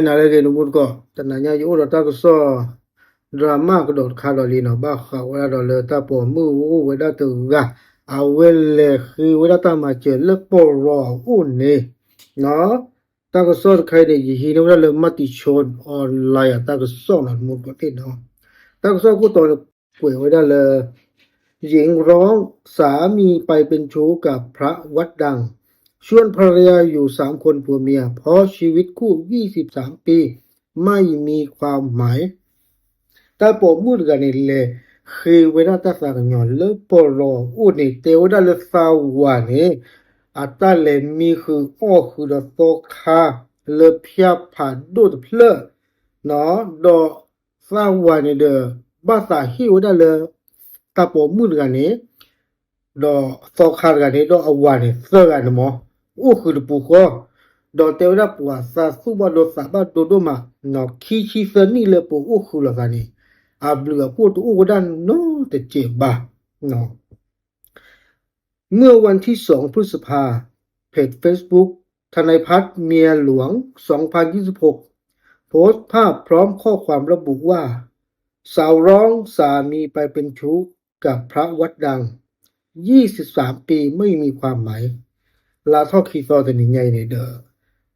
နၤလၢအဂ့ၤ နမူတကိး, တနၤညါယအိၣ်ဒီးတၢ်ကစီၣ် drama ကဒီးတခါဒီးလံနီၤ, ဘၣ်ဃးဝဲဒၣ်ဒီးလၢတၢ်ပိာ်မုၣ်အိၣ်ဝဲဒၣ်တဂၤ, အဝဲလဲၤဃ့ဝဲဒၣ်တၢ်မၤစၢၤလၢပီၢ်ရီအအိၣ်န့ၣ်နီၤ. တၢ်ကစီၣ်တခါအံၤန့ၣ် ယဟံးန့ၢ်ဝဲဒၣ်လၢ Matichon Online အတၢ်ကစီၣ်နီၤ နမူတကိးသ့ၣ်နီၤ. တၢ်ကစီၣ်ခိၣ်တီန့ၣ် ကွဲးဝဲဒၣ်လၢ หญิงร้องสามีไปเป็นชู้กับพระวัดดัง ชวนภรรยาอยู่สามคนผัวเมีย เพราะชีวิตคู่ ยี่สิบสาม ปี ไม่มีความหมาย တၢ်ပိာ်မုၣ်တဂၤန့ၣ် လဲၤဃ့ဝဲဒၣ်တၢ်သးကညီၤလၢပီၢ်ရီအအိၣ်န့ၣ် တဲဝဲဒၣ်လၢသးဝၤန့ၣ် အတၢ်လဲၤမံဃုာ်အီၣ်ဃုာ်ဒီးသီခါ လၢဖၠၣ်ဖးဒိၣ်တဖျၢၣ်နီၤ, ဒီးသးဝၤန့ၣ်ဒီး ဘၣ်သးဟ့ၣ်ဝဲဒၣ်လၢ တၢ်ပိာ်မုၣ်တဂၤန့ၣ် ဒီးသီခါတဂၤန့ၣ် ဒီးအဝၤန့ၣ် သၢဂၤန့ၣ်မး အိၣ်ဃုာ်တပူၤဃီ, ဒီးတဲဝဲဒၣ်ပှၤသးသူၣ်ဘၣ်ဒိသးဘၣ်ဒိဒိၣ်မး, ခံဆံသၢနံၣ်လၢပအိၣ်ဃုာ်လိာ်သးန့ၣ် အဘျုးအဖှိၣ်တအိၣ်ဝဲဒၣ်နီတစဲးဘၣ်. เมื่อวันที่สอง พฤษภา เพจ Facebook ทนายพัฒน์เมียหลวง สองพันยี่สิบหก โพสต์ภาพพร้อมข้อความระบุว่า สาวร้องสามีไปเป็นชู้กับพระวัดดัง ยี่สิบสาม ปีไม่มีความหมาย လါထီၣ်ခံသီတနံၤညါအံၤန့ၣ်ဒီး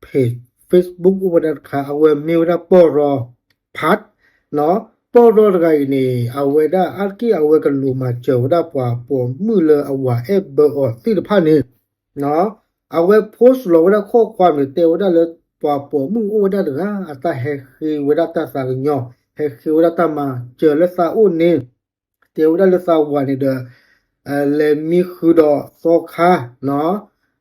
เพจ Facebook အိၣ်ဝဲဒၣ်တခါ အဝဲမ့ၢ်ဝဲဒၣ်ပီၢ်ရီ ဖး နီၤ, ပီၢ်ရီတဂၤအံၤန့ၣ် အဝဲဒၣ်အါတက့ၢ် အဝဲကလူၤမၤစၢၤဝဲဒၣ်ပှၤပိာ်မုၣ်လၢအဝၤအဲၣ်ဘၢအီၤသ့ၣ်တဖၣ်န့ၣ်နီၤ, အဝဲ post လီၤဝဲဒၣ်ခိၣ်ခွါန့ၣ် တဲဝဲဒၣ်လၢပှၤပိာ်မုၣ်အိၣ်ဝဲဒၣ်တဂၤ အတၢ်ဟဲဃ့ဝဲဒၣ်တၢ်သးကညီၤ, ဟဲဃ့ဝဲဒၣ်တၢ်မၤစၢၤလၢသးအိၣ်န့ၣ် တဲဝဲဒၣ်လၢသးဝၤန့ၣ်ဒီး လဲၤမံဃုာ်ဒီးသီခါနီၤ,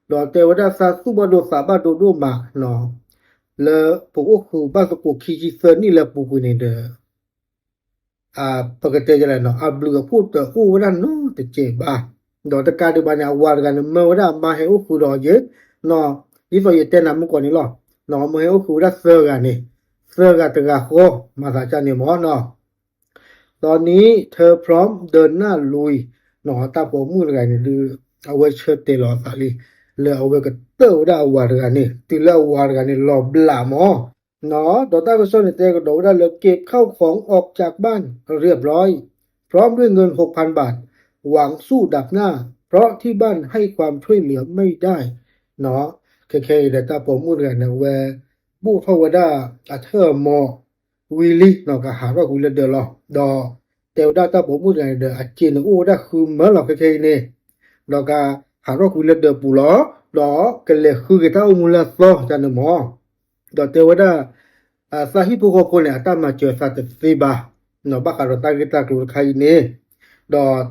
ဒီးတဲဝဲဒၣ်သးသူၣ်ဘၣ်ဒိသးဘၣ်ဒိဒိၣ်မးနီၤ, လၢပအိၣ်ဃုာ်ဘၣ်သကိးခံဆံသၢနံၣ်လၢအပူၤကွံာ်န့ၣ်ဒီး ပကတဲဒ်လဲၣ်နီၤ, အဘျုးအဖှိၣ်တအိၣ်ဝဲဒၣ်နီတစဲးဘၣ်. ဒီးတကးဒံးဘၣ်န့ၣ် အဝၤတဂၤန့ၣ် မၢဝဲဒၣ်အမါဟဲအိၣ်ဃုာ်ဒီးယဲနီၤ, ဒ်သိးယတဲနၤမုၢ်ကီၢ်န့ၣ်လီၤ. မၢဟဲအိၣ်ဃုာ်ဝဲဒၣ်သၢဂၤန့ၣ်, သၢဂၤတဂၤဃီ မၤသးဒ်န့ၣ်မးနီၤ. ตอนนี้เธอพร้อมเดินหน้าลุยနီၤ, တၢ်ပိာ်မုၣ်တဂၤန့ၣ်ဒုး အဝဲဆၢတဲာ်လီၤအသးလံ လၢအဝဲကတၢၢ်ဝဲဒၣ်အဝၤတဂၤန့ၣ် တုၤလၢအဝၤတဂၤန့ၣ်လီၤဘျးမး ဒီးတၢ်ကစီၣ်န့ၣ် တဲကဒီးဝဲဒၣ်လၢ เก็บข้าวของออกจากบ้านเรียบร้อย พร้อมด้วยเงิน หกพัน บาท หวังสู้ดับหน้า เพราะที่บ้านให้ความช่วยเหลือไม่ได้ ခဲခဲအံၤဒီးတၢ်ပိာ်မုၣ်တဂၤန့ၣ် အဝဲ ဘိၣ်ထီၣ်ဝဲဒၣ်အထၢၣ်အမီၤဝံၤလံနီၤ, ကဟးထီၣ်ကွံာ်လၢဒၢးလီၤ. ဒီးတဲဝဲဒၣ်တၢ်ပိာ်မုၣ်တဂၤန့ၣ်ဒီး အစ့န့ၣ်အိၣ်ဝဲဒၣ်ဃုမၢလီၤ ခဲခဲအံၤန့ၣ်, ဒီးကဟးထီၣ်ကွံာ်လၢဒၢးပူၤလီၤ, ဒီးကလဲၤဃုက့ၤတၢ်အိၣ်မူလၢအသီန့ၣ်မး ဒီးတဲဝဲဒၣ် သးဟံၣ်ဖိဃီဖိန့ၣ် အတၢ်မၤစၢၤသးတသ့ဘၣ်, ဘၣ်ဃးဒီးတၢ်ဂ့ၢ်တၢ်ကျိၤတခါအံၤန့ၣ်, ဒီး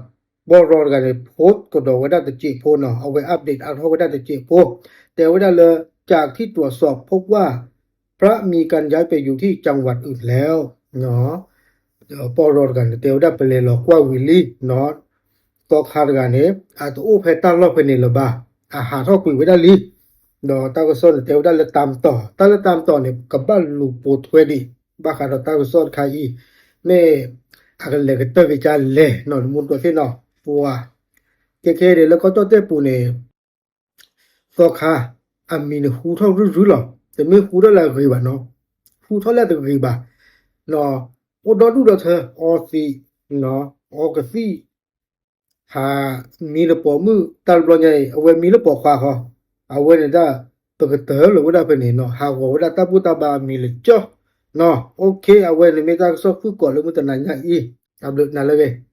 ပီၢ်ရီတဂၤန့ၣ် post ကဒီးဝဲဒၣ်တစဲးဖိနီၤ, အဝဲ update အါထီၣ်ဝဲဒၣ်တစဲးဖိ, တဲဝဲဒၣ်လၢ จากที่ตรวจสอบพบว่าพระมีการย้ายไปอยู่ที่จังหวัดอื่นแล้ว ပီၢ်ရီတဂၤန့ၣ် တဲဝဲဒၣ်ပလဲၤလီၤကွၢ်ဝံၤလံနီၤ, သီခါတဂၤန့ၣ် အတအိၣ်ဖဲတၢ်လီၢ်ဖဲန့ၣ်လၢၤဘၣ်, အဟးထီၣ်ကွံာ်ဝဲဒၣ်လံ. ဒီးတၢ်ကစီၣ်န့ၣ် တဲဝဲဒၣ်လၢတၢ်မတီၢ်, တၢ်လၢတၢ်မတီၢ်န့ၣ် ကဘၣ်လူၤပိာ်ထွဲဒံး ဘၣ်ဃးဒီးတၢ်ကစီၣ်တခါအံၤ, မ့ၢ်အကလဲၤကတၢၢ်က့ၤကါလဲၣ်နီၤ နမူတကိးသ့ၣ်နီၤ, ပှၤ ခဲခဲအံၤန့ၣ် လၢကီၢ်ကၠီၣ်တဲၣ်ပူၤန့ၣ် သီခါ အမံၤန့ၣ်ဟူထီၣ်ရုၢ်ရုၢ်လီၤ, တမ့ၢ်ဟူထီၣ်လၢအဂ့ၤဘၣ်နီၤ, ဟူထီၣ်လၢတဂ့ၤဘၣ်, အိၣ်ဒီဒူၣ်ဒီထၢ အီသံး, အီကသံၣ်, ဟးမံလၢပိာ်မုၣ် တၢ်တဘျီညါအံၤ အဝဲမံလၢပိာ်ခွါဃီ, အဝဲန့ၣ်ဒၣ် ပကတၢၢ်လီၤဝဲဒၣ်ဖဲန့ၣ်နီၤ, ဟးဂီၤဝဲဒၣ်တၢ်ဘူၣ်တၢ်ဘါအမံၤလၢကၠီနီၤ, OK အဝဲန့ၣ်မ့ၢ်တၢ်ကစီၣ်ဖုၣ်ကိာ်လၢမုၢ်တနၤညါအံၤ, အဘျုးနၤလၢအဂ့ၤ.